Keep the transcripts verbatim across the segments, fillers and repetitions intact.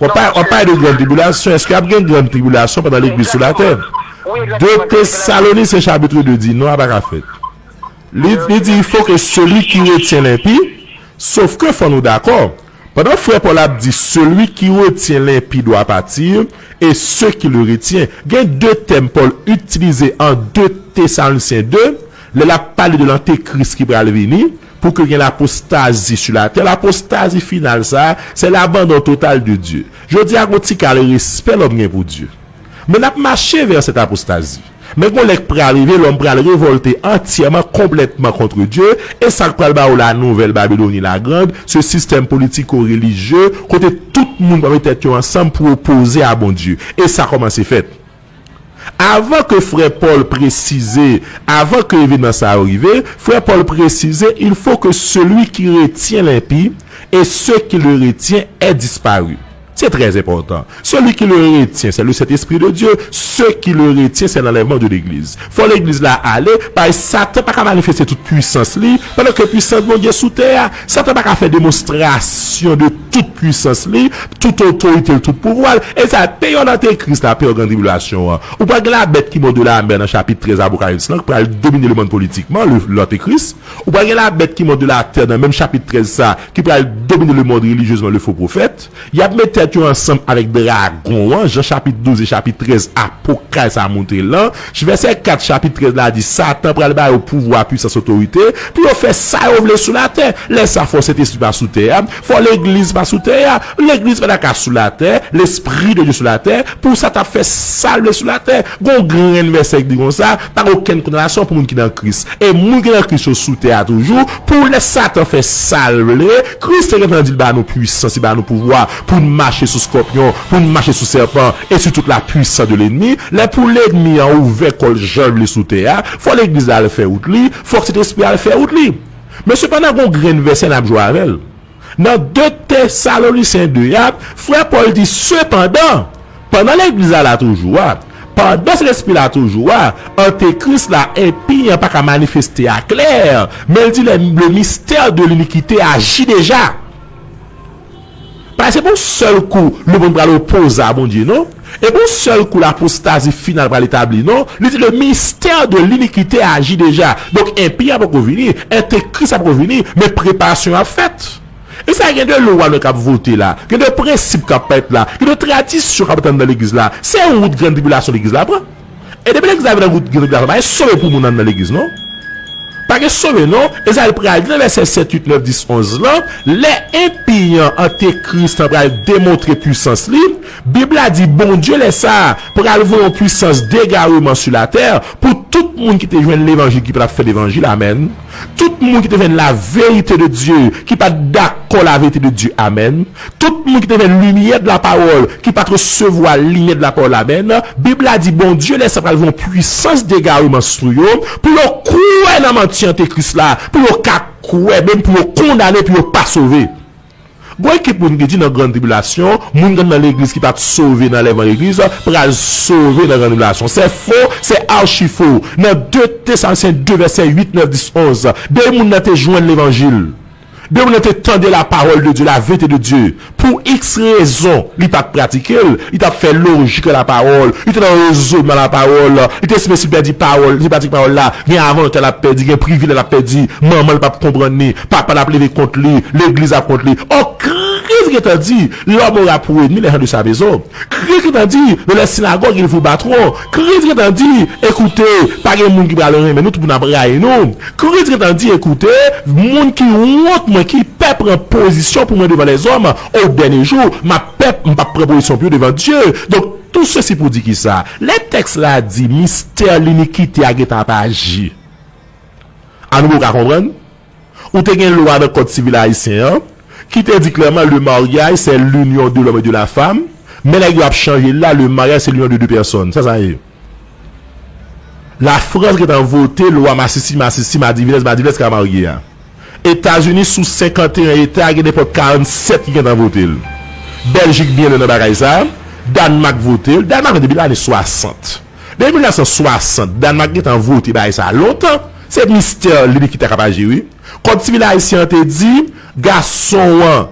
W ap pa- w ap pale de grann tribilasyon. Èske ap gen grann tribilasyon pandan legliz sou latè? De Tesalonisyen chapit de di non, a pa ka fèt. Li, li di, il faut que celui qui retient l'impie, sof ke fò nou dakò. Pandan frè Pòl ap di, celui qui retient l'impie doit partir, et ceux qui le retiennent, gen de tèm Pòl itilize an de Tesalonisyen de, lè l ap pale de lantekris ki pral vini, pou ke gen lapostazi sou latè. Lapostazi final sa, se labandon total de Dye. Jodi a, gon ti kal respè lòm gen pou Dye. Men n ap mache vè sèt apostazi. Men gon lè k pral rive, lòm pral revòlte antyèman, konplètman kont Dye, e sa k pral ba w la nouvèl Babiloni la grande, se sistèm politiko-relijye, kote tout moun pral met tèt yo ansanm pou opoze a Bondye. E sa kòmanse fèt. Avan ke frè Pòl presize, avan ke evenman sa yo rive, frè Pòl presize, il faut que celui qui retient l'impie et ceux qui le retiennent aient disparu. Se trè enpòtan. Celui qui le retient, c'est le Saint-Esprit de Dieu. Ceux qui le retiennent, c'est l'enlèvement de l'église. Fò legliz la ale, paske Satan pa ka manifeste tout pwisans li, pandan ke pwisans Bondye sou tè a. Satan pa ka fè demonstrasyon de tout pwisans li, tout otorite l, tout pouvwa l. E sa, peryòd antekris la, peryòd grann tribilasyon an. Ou pral gen la bête qui monte de la mer nan chapit trèz Apokalips lan, ki pral domine lemonn politikman, le, lantekris. Ou pral gen la bête qui monte de la terre nan menm chapit trèz sa, ki pral domine lemonn relijyezman, le faux prophète. Y ap met tèt yo ansanm avèk dragon an, Jan chapit douz e chapit trèz, apokal sa montre lan. Vèsè kat chapit trèz la di, Satan pral ba yo pouvwa, pwisans, otorite, pou yo fè sa yo vle sou latè. Lè sa, fò Sentespri pa sou tè a, fò legliz pa sou tè a. Legliz pa ta ka sou latè, lespri de Dye sou latè, pou sa ta fè sa l vle sou latè. Gon grenn vèsè ki di konsa, pa gen okenn kondanasyon pou moun ki nan Kris. E moun ki nan Kris yo sou tè a toujou, pou lè Satan fè sa l vle, Kris te gentan di l ba nou pwisans, li ba nou pouvwa pou n mache sou skòpyon, pou n mache sou sèpan, e sou tout la pwisans de lènmi. Lè pou lènmi an ouvè kò l jan l vle sou tè a, fò legliz la al fè wout li, fò Sentespri a al fè wout li. Men sepandan, gon grenn vèsè n ap jwe avè l. Nan de Tesalonisyen de a, frè Pòl di, sepandan, pandan legliz la la toujou a, pandan Sentespri la toujou a, antekris la, enpi an pa ka manifeste aklè, men l di, le, le mystère de l'iniquité agit déjà. Paske se pa yon sèl kou lemonn pral opoze a Bondye, non. E pa yon sèl kou lapostazi final pral etabli, non. Li di, le mystère de l'iniquité agit déjà. Donk, enpi a poko vini, antekris la poko vini, men preparasyon ap fèt. E sa gen de lwa nou k ap vote la, gen de prensip k ap parèt la, gen de tradisyon k ap antre anndan legliz la. Se wout grann tribilasyon legliz la pran. E depi legliz la vin nan wout grann tribilasyon, pa gen sove pou moun anndan legliz, non. Pa gen sove, non. E sa l pral di nan vèsè sèt, uit, nèf, dis, onz lan, lè enpi an, antekris lan pral demontre pwisans li, Bib la di Bondye lè sa a pral voye yon pwisans degareman sou latè pou tout moun ki te jwenn levanjil ki pa t ap fè levanjil, amèn. Tout moun ki te jwenn laverite de Dye, ki pa t dakò laverite de Dye, amèn. Tout moun ki te jwenn limyè de la pawòl, ki pa t resevwa limyè de la pawòl, amèn. Bib la di Bondye lè sa pral voye yon pwisans degareman sou yo, pou yo kwè nan manti antekris la, pou yo ka kwè, menm pou yo kondane, pou yo pa sove. Gon ekip moun ki di nan grann tribilasyon, moun k nan legliz ki pa t sove nan lèvan legliz, pral sove nan grann tribilasyon. Se fo, se achi fo. Nan de Tesalonisyen de vèsè uit, nèf, dis, onz, de moun nan te jwenn levanjil. De moun nan te tande la parole de Dieu, la verite de Dieu. Pou iks rezon, li pa t pratike l, li t ap fè lojik lapawòl, li te nan rezonman lapawòl, li te estimé si l pèdi pawòl, li te pratike pawòl la, gen avan l ap pèdi, gen privilèj l ap pèdi, manman l p ap konprann li, papa l ap leve kont li, legliz ap kont li. Ò, Kris gentan di, l'homme aura pour ennemi les gens de sa maison. Kris gentan di, dans les synagogues, ils vous battront. Kris gentan di, ekoute, pa gen moun ki pral renmen nou, tout moun ap rayi nou. Kris gentan di, ekoute, moun ki wont mwen, ki pè pran pozisyon pou mwen devan lèzòm, o dènye jou, m ap pè, m p ap pran pozisyon pou yo devan Dye. Donk, tout ceci pou di kisa? Lè tèks la di, mistè linikite a gentan ap aji. A nou ka konprann? Ou te gen lwa nan Kòd sivil ayisyen an, ki te di klèman, le mariage, c'est l'union de l'homme et de la femme, men nèg yo ap chanje l la, le mariage, c'est l'union de deux personnes. Sa sa ye? Lafrans gentan vote lwa masisi, masisi, madivinès, madivinès ka marye a. Etazini, sou senkanteyen eta, gen nenpòt karannsèt ki gentan vote l. Bèljik byen lwen nan bagay sa. Dànmak vote l. Dànmak depi lane swasant. Depi mil nèf san swasant, Dànmak gentan vote bagay sa lontan. Se mistè linikite a k ap aji, wi. Kòd sivil ayisyen an te di, gason an,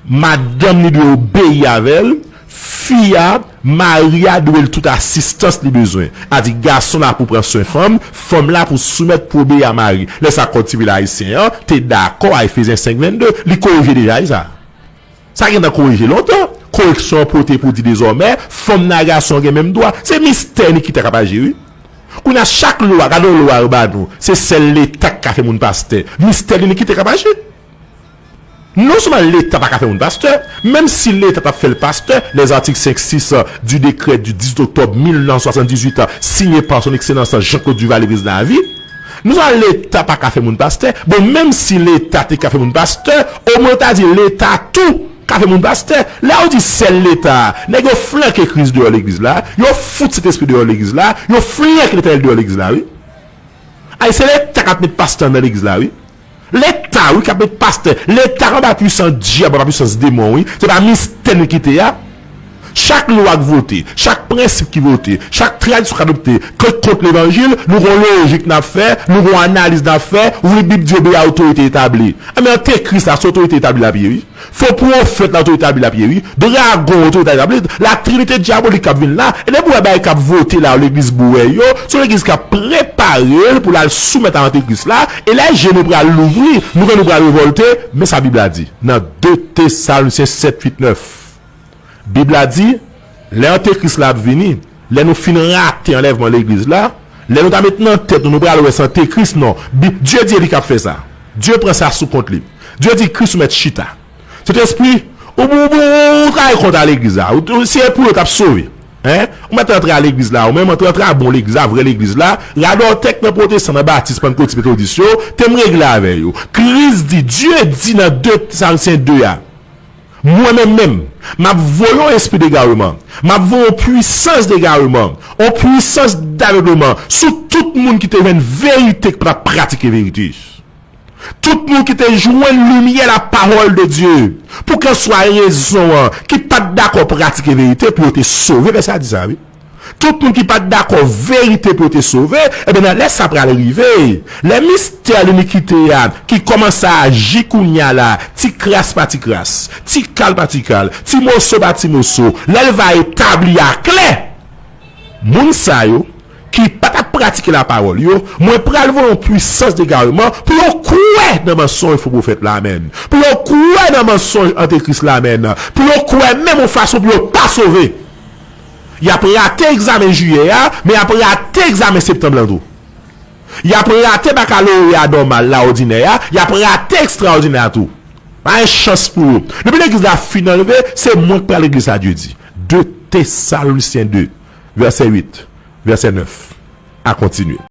Madanm li dwe obeyi avè l. Fi a, mari a dwe l tout asistans li bezwen. A di, gason la pou pran swen fanm, fanm la pou soumèt, pou obeyi a mari. Lè sa Kòd sivil ayisyen an te dakò a Efezyen senk vennde, li korije deja, wi, sa. Sa gentan korije lontan. Koreksyon an pote pou di dezòmè, fanm nan ak gason an gen menm dwa. Se mistè inikite k ap aji, wi. Kounye a, chak lwa, gade yon lwa yo ba nou, se sèl Leta k ka fè moun pastè. Mistè inikite k ap aji. Non sèlman Leta pa ka fè moun pastè, menm si Leta t ap fè l pastè, les articles cinq six du décret du dix-huit octobre mille neuf cent soixante-dix-huit, signé par son excellence Jean-Claude Duvalier, président à vie, non sèlman Leta pa ka fè moun pastè, bon, menm si Leta te ka fè moun pastè, omwen yo ta di Leta tou ka fè moun pastè. Lè yo di sèl Leta, nèg yo flanke Kris deyò legliz la, yo fout Sentespri deyò legliz la, yo flanke Letènèl deyò legliz la, wi. Ay, se Leta k ap met pastè nan legliz la, wi. Leta, wi, k ap met pastè. Leta anba pwisans dyab, anba pwisans demon, wi. Se pa mistè inikite a. Chak lwa k vote, chak prensip ki vote, chak tradisyon k adopte, k kont levanjil, nou gon lojik n ap fè, nou gon analiz n ap fè, wi, Bib di obeyi a otorite etabli. Enben, antikris la, se otorite etabli l ap ye, wi. Fo pwofèt la, otorite etabli l ap ye, wi. Dragon, otorite etabli. La trinite dyabolik k ap vin la. E depi w wè bagay k ap vote la, legliz bouyè yo, se yon legliz k ap prepare l pou l al soumèt a antikris la. E lè je nou pral louvri, nou wè nou pral revòlte. Men sa Bib la di nan de Tesalonisyen sèt, uit, nèf. Bib la di, lè antikris la ap vini, lè nou fin rate anlèvman legliz la, lè nou ta met nan tèt nou, nou pral wè se antikris, non. Bi-, Dye di e li k ap fè sa. Dye pran sa sou kont li. Dye di Kris ou mèt chita. Sentespri, ou, ou, ou, ou travay kont a legliz la. Ou, ou, si e pou yo t ap sove. Hein? Ou mèt antre a legliz la, ou menm antre, antre a bon legliz la, vrè legliz la. Radòtèk nan pwotestan, nan batis, pannkòtis, metodis yo, te m regle avè yo. Kris di, Dye di nan de Tesalonisyen de a, mwen menm menm, m ap voye yon espri degareman. M ap voye yon pwisans degareman, yon pwisans davegleman sou tout moun ki te jwenn verite ki pa t ap pratike verite. Tout moun ki te jwenn limyè lapawòl de Dye, pou kèlkeswa rezon an, ki pa t dakò pratike verite, pou yo te sove, vèsè a di sa, wi. Tout moun ki pa t dakò verite pou yo te sove, ebyen, nan lè sa pral rive, lè mistè linikite a, ki kòmanse aji kounye a la, ti kras pa ti kras, ti kal pa ti kal, ti moso pa ti moso, lè l va etabli aklè, moun sa yo, ki pa t ap pratike lapawòl yo, mwen pral voye yon pwisans degareman pou yo kwè nan mansonj fo pwofèt la, amèn. Pou yo kwè nan mansonj antikris la, amèn. Pou yo kwè menm yon fason pou yo pa sove. Y ap rate egzamen jiyè a, men y ap rate egzamen septanm lan tou. Y ap rate bakaloreya nòmal la, òdinè a, y ap rate ekstraòdinè a tou. Pa gen chans pou yo. Depi legliz la fin anlve, se mwen k pral regle sa, Dye di. De Tesalonisyen de, vèsè uit, vèsè nèf. A kontinye.